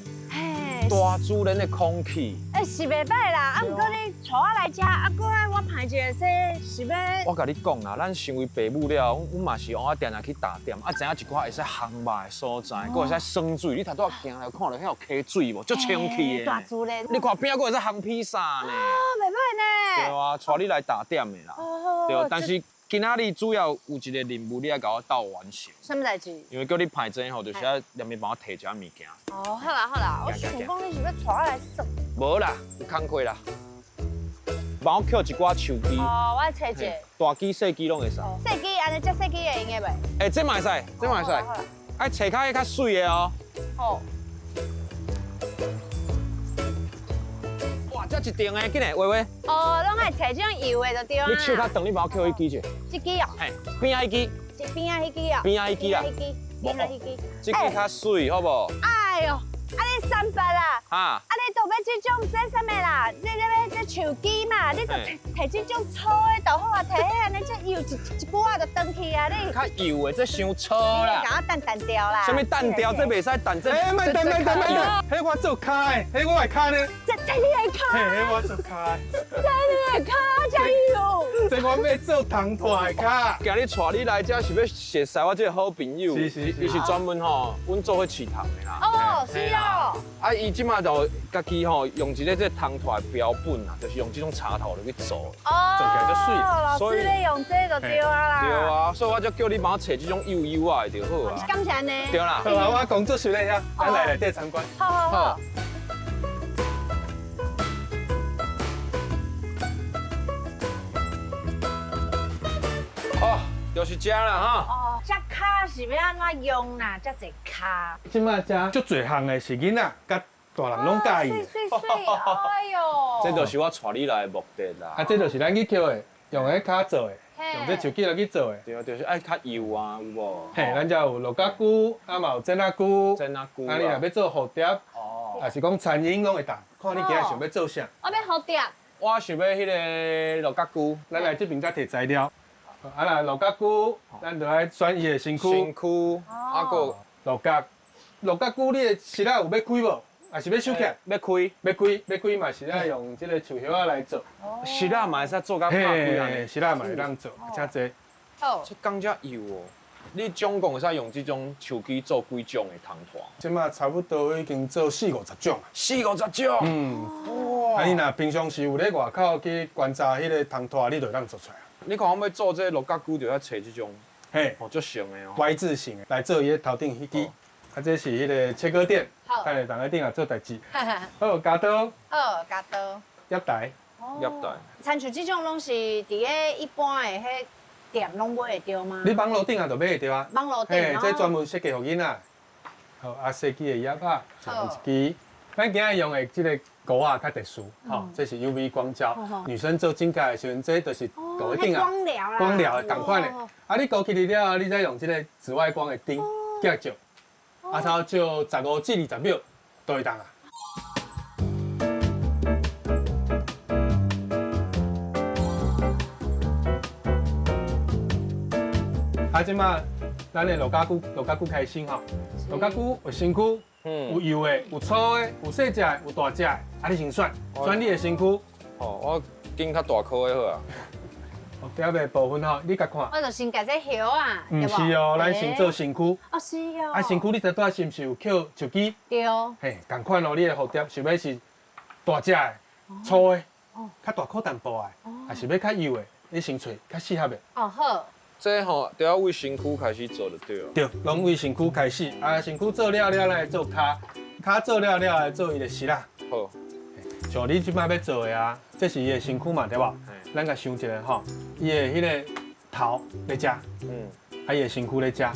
大自然的空氣。欸，是袂䆀啦，啊，毋過你帶我來遮，啊，閣愛我排一個這是欲。我共你講啦，咱身為爸母了，阮嘛是往仔定定去打點，啊，知影一寡會使烘肉的所在，閣會使耍水。你頭拄仔行來看著遐有溪水無？足清氣的。大自然。你看邊仔閣會使烘披薩呢？哦，袂䆀呢。對啊，帶你來打點的啦。對，但是。今仔日主要有一個任務，你愛共我鬥完成。啥物代誌？因為叫你排這吼，就是愛連面幫我提一下物件。哦，好啦好啦，我想講你是欲帶我來耍。無啦，有工課啦。幫我捡一寡樹枝。哦，我來揣一下。大枝細枝攏會使。細枝按呢遮細枝會用的袂？欸，這嘛會使，這嘛會使。愛揣較彼較媠的哦。好。哇，這一定的，緊來，葳葳。哦，攏愛揣這種油的就對啊。你手較長，你幫我捡彼支者。這支哦。嘿，邊仔彼支。這邊仔彼支哦。邊仔彼支啦。邊仔彼支。這支較媠，好無？哎喲，啊你三八啦。哈。啊你都欲這種這啥物啦？這樹枝嘛，你就提這種粗的就好啊，提彼按呢這油一一久仔就斷去啊你。較幼的，這傷粗啦。共我澹澹掉啦。啥物澹掉？這袂使澹這。欸，莫等莫等莫等，彼我做跤的，彼我的跤呢？這你的跤。嘿，彼我做跤的。這你的跤，遮幼。這我欲做蟲豌的跤。今日帶你來遮是欲熟似我這个好朋友，是是是伊是專門吼，阮做伙飼蟲的啦。哦，是哦。啊，伊這馬就家己吼用一个這蟲豌的標本啊，就是用這種插頭來去做。哦，做起來足媠。老師咧用這就對啊啦。對啊，所以我才叫你幫我揣這種幼幼仔的就好啊。敢是按呢？對啦。好啊，我工作室咧遐，咱來內底參觀。好好好。哦，就是這啦哈。哦，這跤是欲按怎用啦？這濟跤。這馬遮足濟項的是囡仔佮大人攏佮意的。媠媠媠，哎喲。這就是我帶你來的目的啦。啊，這就是咱去抾的，用彼跤做的，用這樹枝來去做的。對啊，就是愛較幼啊，有無？嘿，咱遮有鹿角龜，啊嘛有剪仔龜。剪仔龜。啊，你若欲做蝴蝶，哦，抑是講餐飲攏會當，看你今仔想欲做啥。我欲蝴蝶。我想欲彼个鹿角龜。咱來這邊才提材料。啊，若鹿角龜，咱就愛選伊的身軀。身軀，啊閣鹿角，鹿角龜你的簸仔有欲開無？抑是欲收起來？欲開，欲開，欲開嘛是愛用這个樹葉仔來做。簸仔嘛會使做甲拍開按呢？簸仔嘛會當做，遮濟。好。這講遮幼哦，你總共會使用這種樹枝做幾種的蟲豌？這馬差不多已經做四五十種。四五十種？嗯。哇。啊，你若平常時有咧外口去觀察彼个蟲豌，你就會當做出來。你看我欲做這个鹿角龜，就愛揣這種，嘿，哦，足成的哦。 Y 字形的來做伊个頭頂彼支。啊，這是彼个切割墊，等下人咧頂下做代誌。好，鉸刀。好，鉸刀。葉台。葉台。親像這種攏是佇咧一般的彼店攏買會著嗎？你網路頂仔就買會著啊。網路頂。嘿，這專門設計予囡仔。好，啊，細支的葉仔，一人一支。咱今仔用的這个膏仔較特殊，吼，這是 UV 光膠。女生做指甲的時陣，這就是膏仔頂啊。光療啦。光療的仝款的。啊，你糊起來了後，你再用這个紫外光的燈寄照，啊，差不多照15至20秒就會當啊。啊，這馬咱的鹿角龜，鹿角龜開始吼，鹿角龜有身軀，有幼的，有粗的，有細隻的，有大隻的，啊，你先選，選你的身軀。哦，我揀較大顆的好啊。蝴蝶的部分吼，你共看。我就先共這葉啊，毋是哦，咱先做身軀。哦，是哦。啊，身軀你拄仔是毋是有抾樹枝？對。嘿，仝款哦，你的蝴蝶想欲是大隻的、粗的、較大顆淡薄的，抑是欲較幼的，你先揣較適合的。哦，好。這吼，就要為身軀開始做就對了。對，攏為身軀開始。啊，身軀做了了，咱來做跤，跤做了了來做伊的簸仔。好。像你這擺欲做的啊，這是伊的身軀嘛，對無？咱共想一下吼，伊的彼个頭咧遮，啊，伊的身軀咧遮，啊，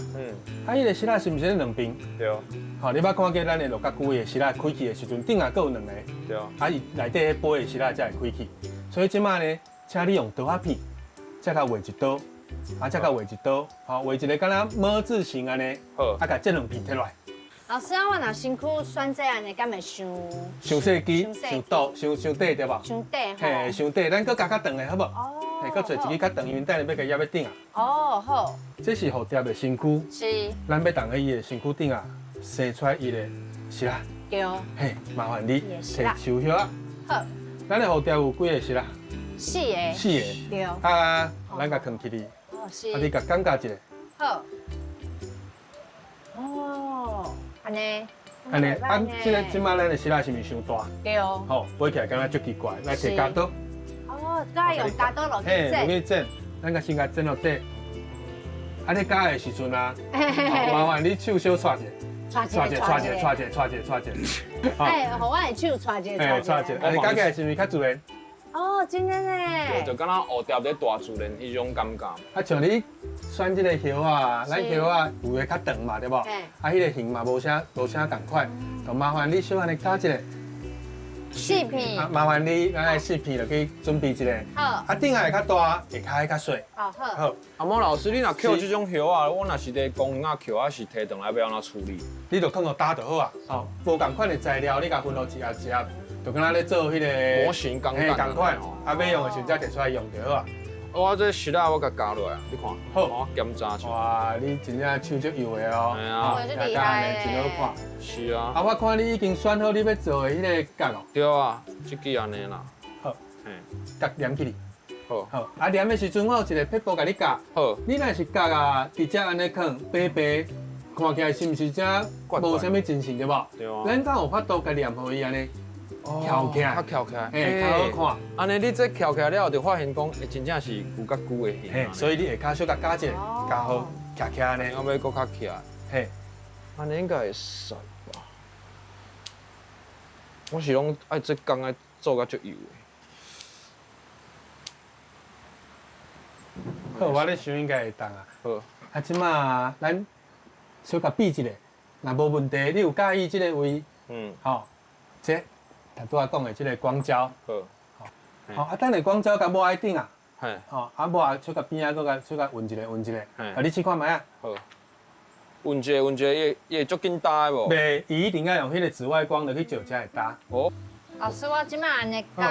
伊的簸仔是毋是咧兩邊？對。吼，你捌看過咱的鹿角龜的簸仔開去的時陣，頂下閣有兩個。對。啊，伊內底彼杯的簸仔才會開去。所以這擺呢，請你用刀仔片，再共畫一刀。啊，再共畫一刀，吼，畫一个敢若ㄇ字形按呢，啊，共這兩片摕來。老師啊，我若身軀選這按呢，敢會傷？傷細支，傷短，傷傷短對無？傷短吼。嘿，傷短，咱閣加較長的好無？哦。嘿，閣揣一支較長，因為等下欲共挹佇頂啊。哦，好。這是蝴蝶的身軀。是。咱欲佇伊的身軀頂啊，生出來伊的簸仔。對。嘿，麻煩你摕樹葉仔。好。咱的蝴蝶有幾个簸仔？四个。四个。對。啊，咱共囥起來。哦，是。啊，你共感覺一下。好。哦，按呢。按呢，啊，這个這擺咱的簸仔是毋是傷大？對。吼，飞起來敢若足奇怪，來提鉸刀。哦，閣愛用鉸刀落去剪。落去剪，咱共先共剪落底。啊，你絞的時陣啊，麻煩你手小掣一下，掣一下，掣一下，掣一下，掣一下。哎，予我的手掣一下，嘿，掣一下，啊，你絞起來是毋是較自然？哦，真的呢。就敢若蝴蝶佇大自然彼種感覺。啊，像你選這个葉仔，咱葉仔有的較長嘛，對無？啊，彼个形嘛無啥無啥仝款，就麻煩你小按呢絞一下。四片。啊，麻煩你，咱來四片就去準備一下。好。啊，頂下會較大，下跤會較細。哦，好。好。阿莫老師，你若抾這種葉仔，我若是佇公園仔抾，抑是提轉來欲按怎處理？你就囥予焦就好啊。吼，無仝款的材料，你共分落一盒一盒，就敢若咧做彼个模型仝仝款。啊，欲用的時陣才提出來用就好啊。我這簸仔我共絞落來，你看。好。我檢查一下。哇，你真正手足幼的哦。嘿啊。厲害真好看。是啊。啊，我看你已經選好你欲做的彼个角哦。對啊，這支按呢啦。好。嘿。角黏起來。好，好，啊黏的時陣，我有一个撇步共你教。好，你若是角啊，直接按呢囥，白白，看起來是毋是遮無啥物精神對無？對啊。咱敢有法度共黏予伊按呢翹起來，較翹起來，嘿，較好看。按呢你這翹起來了後，就發現講，欸，真正是有較久的形。嘿，所以你下跤小共加一下，加好徛起按呢。我欲閣較起來。嘿，按呢應該會使吧？我是攏愛這工愛做甲足幼的。好，我咧想應該會當啊。好，啊，這馬咱小共比一下，若無問題，你有佮意這个位？吼，這頭拄仔講的這个廣角。好。吼，啊，等下廣角共抹喺頂啊。嘿。吼，啊，抹小共邊仔，閣共小共勻一下，勻一下。啊，你試看覓啊？好。勻一下，勻一下，伊會足緊焦的無？袂，伊一定愛用彼个紫外光落去照才會焦。哦。老師，我這馬按呢咬，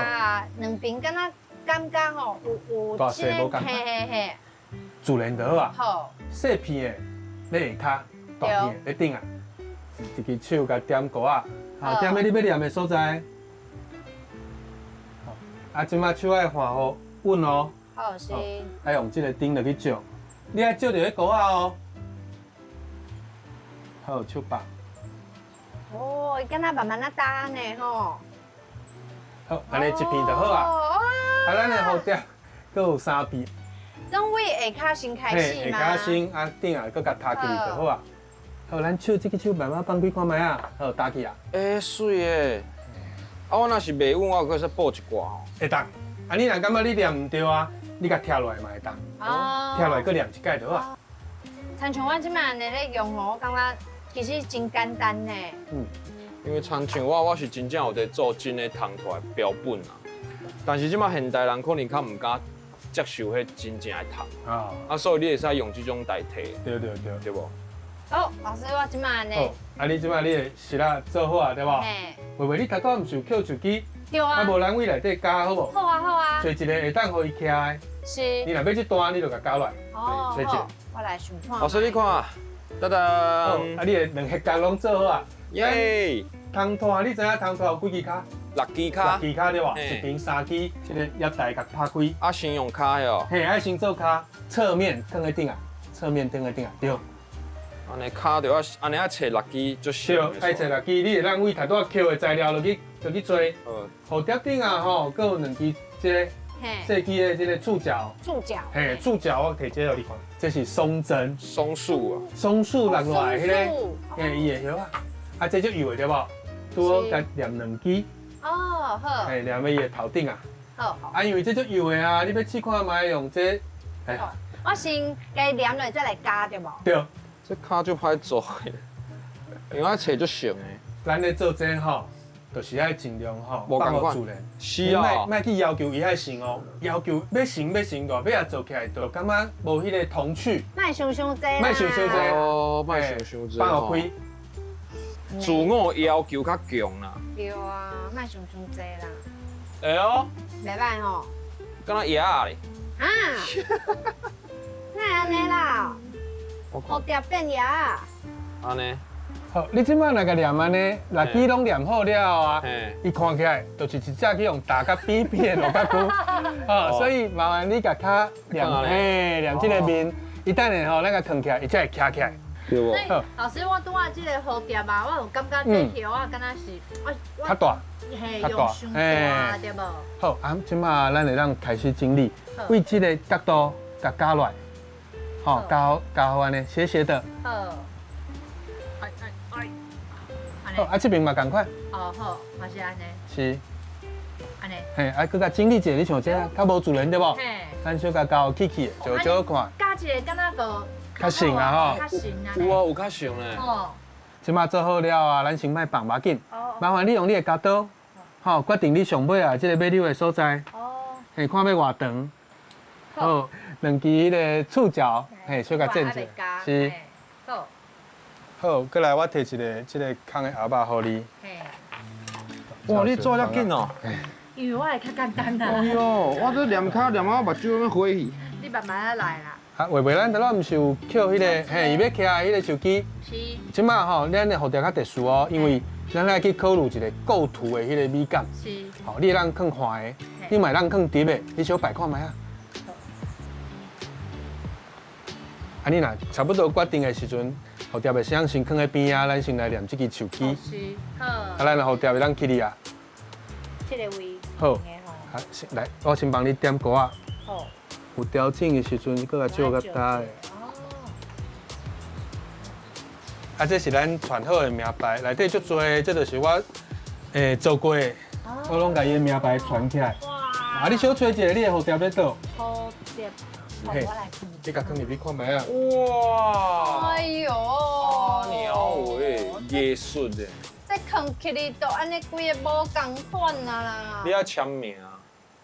兩邊敢若感覺吼有大細無仝。嘿嘿嘿。自然就好啊。好。細片的咧下跤，大片的咧頂啊。一支手共點糊仔，好，點佇你欲黏的所在。好，啊，這馬手愛換予穩哦。好是。愛用這个燈落去照，你愛照著彼糊仔哦。好，手放。哦，伊敢若慢慢仔焦呢吼。好，按呢一片就好啊。啊，咱的蝴蝶閣有三片。攏為下跤先開始嗎？下跤先，啊頂啊，閣共塌起就好啊。好，咱手這支手慢慢放開看覓啊。好，焦去啊。欸，媠的。啊，我若是袂穩，我閣會使補一寡吼。會當。啊，你若感覺你黏毋著啊，你共拆落來嘛會當。哦。拆落來閣黏一擺就好啊。親像我這馬按呢咧用吼，我感覺其實真簡單呢。因為親像我，我是真正有佇做真的銅脫的標本啊。但是這馬現代人可能較毋敢接受彼真正的銅啊，啊，所以你會使用這種代替。對對對，對無？好，老師，我這馬按呢。好，啊，你這馬你的爍仔做好啊，對無？嘿。葳葳，你頭拄仔毋是有抾手機？對啊。啊，無咱位內底加好無？好啊好啊。揣一個會當予伊徛的。是。你若欲這段，你就共加落來。哦。揣一個。我來想看。老師，你看，噔噔。啊，你的兩個角攏做好啊。耶！銅拖，你知影銅拖有幾支跤？六支跤。六支跤對無？一邊三支，這个葉帶共拍開。啊，先用跤哦。嘿，愛先做跤，側面囥佇頂啊，側面囥佇頂啊，對。按呢跤就愛按呢愛揣六支就對，愛揣六支，你會當位頭拄仔抾的材料落去，落去做。蝴蝶頂啊吼，閣有兩支這个細支的這个觸角。觸角。嘿，觸角我提這个予你看，這是松針。松樹啊。松樹落來彼个，嘿，伊的葉仔，啊，這足幼的對無？拄好共黏兩支。哦，好。嘿，黏佇伊的頭頂啊。好。啊，因為這足幼的啊，你欲試看覓用這，哎。我先共黏落再來加對無？對。這跤足歹做的，因為愛揣足熟的。咱咧做這吼，就是愛盡量吼，無仝款。自然。是啊。莫去要求伊愛成哦，要求欲成欲成，到尾仔做起來就感覺無彼个童趣。莫想傷濟。莫想傷濟。哦，莫想傷濟。放予開。自我要求較強啦。對啊，莫想傷濟啦。會哦。袂歹吼。敢若葉仔咧。啊？哪會按呢啦？蝴蝶變葉仔。按呢。好，你這馬若共黏按呢，六支攏黏好了啊，伊看起來就是一隻去予焦甲扁扁的鹿角龜。哦，所以麻煩你共跤黏，嘿，黏這个面，伊等下吼，咱共囥起來，伊才會徛起來。對無？所以老師，我拄仔這个蝴蝶啊，我有感覺這葉仔敢若是我較大，嘿，用傷大對無？好，啊，這馬咱會當開始整理，為這个角度共加落來，好，加加予按呢，斜斜的。好。好，啊，這邊嘛仝款。哦，好，嘛是按呢。是。按呢。嘿，啊，閣共整理一下，你像這較無自然對無？嘿。咱小共加予起起的，就少看。加一个敢若個較成啊吼。較成啊。有啊，有較成咧。哦。這馬做好了啊，咱先莫放，無要緊。哦。麻煩你用你的鉸刀，吼，決定你上尾啊，這个欲留的所在。哦。嘿，看欲偌長。好。兩支彼个觸角，嘿，小共剪一下。是。好。好，過來我提一个這个空的盒仔予你。哇，你做遮緊哦！因為我會較簡單啦。哎喲，我這黏跤黏到目睭欲花去。你慢慢仔來啦。啊，葳葳，咱頭拄毋是有抾彼个，嘿，伊欲徛彼个手機。是。這馬吼，咱的蝴蝶較特殊哦，因為咱愛去考慮一个構圖的彼个美感。是。吼，你會當囥橫的，你嘛會當囥直的，你小擺看覓啊？啊，你若差不多決定的時陣，蝴蝶的聲先囥佇邊仔，咱先來念這支手機。是，好。啊，咱蝴蝶會當起哩啊。這个位。好。啊，先來，我先幫你點歌仔。好。有調整的時陣，閣來照較大的。啊，這是咱傳好的名牌，內底足濟，這就是我做過的，我攏共伊的名牌傳起來。哇！啊，你小揣一个，你的蝴蝶佇佗？蝴蝶，我來看。你共囥入去看覓仔。哇！哎喲！鳥喂，藝術的。這囥起來都按呢規个無仝款啊啦！你愛簽名。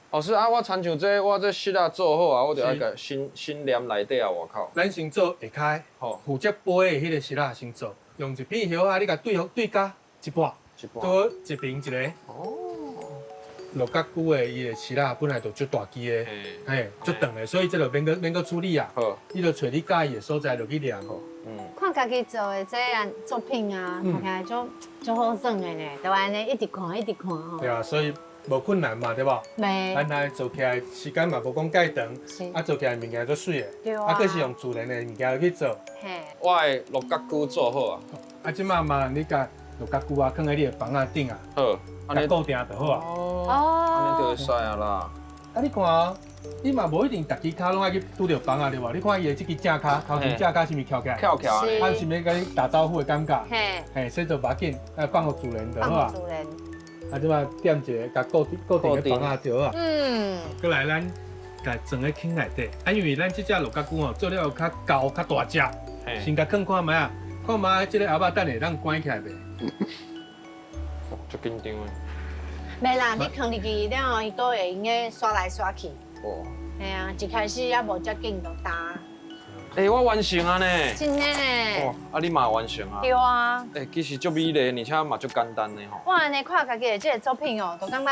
老師啊，我親像這我這爍仔做好啊，我就愛共先先黏內底啊外口。咱先做下跤，負責飛的彼個爍仔先做，用一片葉仔，你共對對角一半，倒一邊一个。哦。鹿角龜的伊的爍仔本來就足大支的，嘿，足長的，所以這就免閣免閣處理啊。好。你就揣你佮意的所在落去黏。嗯。看家己做的這個作品啊，看起來足足好耍的呢，就按呢一直看一直看吼。對啊，所以。無困難嘛，對無？袂。咱來做起來時間嘛無講介長，啊做起來物件足媠的，對啊。啊，閣是用自然的物件去做。嘿。我的鹿角龜做好啊。啊，這馬嘛，你共鹿角龜啊，囥佇你的房仔頂啊。好。按呢固定就好啊。哦。按呢就會使啊啦。啊，你看哦，你嘛無一定逐支跤攏愛去拄著房仔對無？你看伊的這支正跤，頭前正跤是毋是翹起來？翹起來。啊，是毋是共你打招呼的感覺？嘿。嘿，所以就無要緊，啊放予自然就好啊。放自然。啊，這擺點一个，共固定固定佇房仔就好啊。嗯。閣來，咱共裝佇坑內底。啊，因為咱這隻鹿角龜吼，做了較厚、較大隻，先共囥看覓仔，看覓這个盒仔等下當關起來袂？足緊張的。袂啦，你囥入去了後，伊閣會用得刷來刷去。哦。嘿啊，一開始猶無遮緊就焦。欸，我完成啊呢！真的呢。哇，啊你嘛完成啊？對啊。欸，其實足美麗，而且嘛足簡單的吼。我按呢看家己的這个作品哦，就感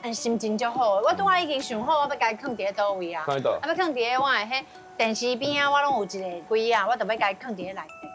覺心情足好。我拄仔已經想好，我欲共伊囥佇咧佗位啊。佇佗？啊，欲囥佇咧我的彼電視邊仔，我攏有一个櫃仔，我就欲共伊囥佇咧內底。